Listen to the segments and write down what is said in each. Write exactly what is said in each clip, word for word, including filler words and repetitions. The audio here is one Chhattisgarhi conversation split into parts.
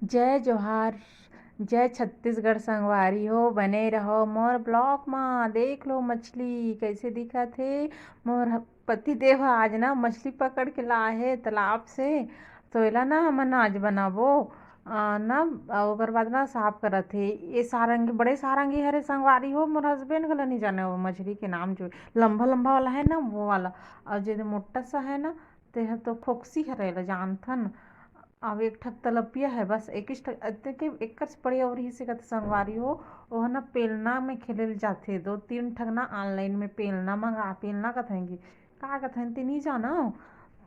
जय जोहार, जय छत्तीसगढ़ संगवारी हो। बने रहो मोर ब्लॉग मा। देख लो मछली कैसे दिखत हे। मोर ह- पति देव ह आज ना मछली पकड़ के लाए हे तालाब से, तो एला ना हमन आज बनाबो। आ, ना, आ, ओकर बाद ना साफ करत हे। ये सारंगी, बड़े सारंगी हरे संगवारी हो। मोर हस्बैंड घला नहीं जाने वो मछली के नाम, जो लंबा लंबा वाला है ना, वो वाला। और जो मोटा सा है ना, ते ह तो फोक्सी हरे, एला जानथन। अब एक ठक तलपिया है बस, एक ठक, अते के एकर से बड़े और ही से कथे संगवारी हो। ओह ना पेलना में खेले ल जाथे। दो तीन ठक ना ऑनलाइन में पेलना मंगा, पेलना कथें कि का कथें ते नहीं जानो।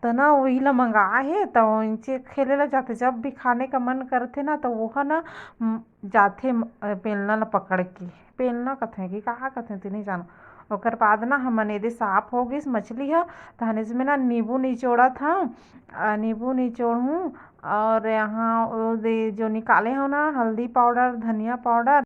त ना वही ला मंगा हे, त उनसे खेले ला जाथे। जब भी खाने का मन करथे ना, त वो ना, म, जाथे, म, पेलना ला पकड़ के। पेलना कथें कि का कथें ते नहीं जानो। ओकर बाद ना हमन एदे साफ हो गिस मछली ह, तहन इसमें ना नींबू निचोड़त हव, आ, नींबू निचोड़हूँ। और यहाँ वो दे जो निकाले हो ना, हल्दी पाउडर, धनिया पाउडर,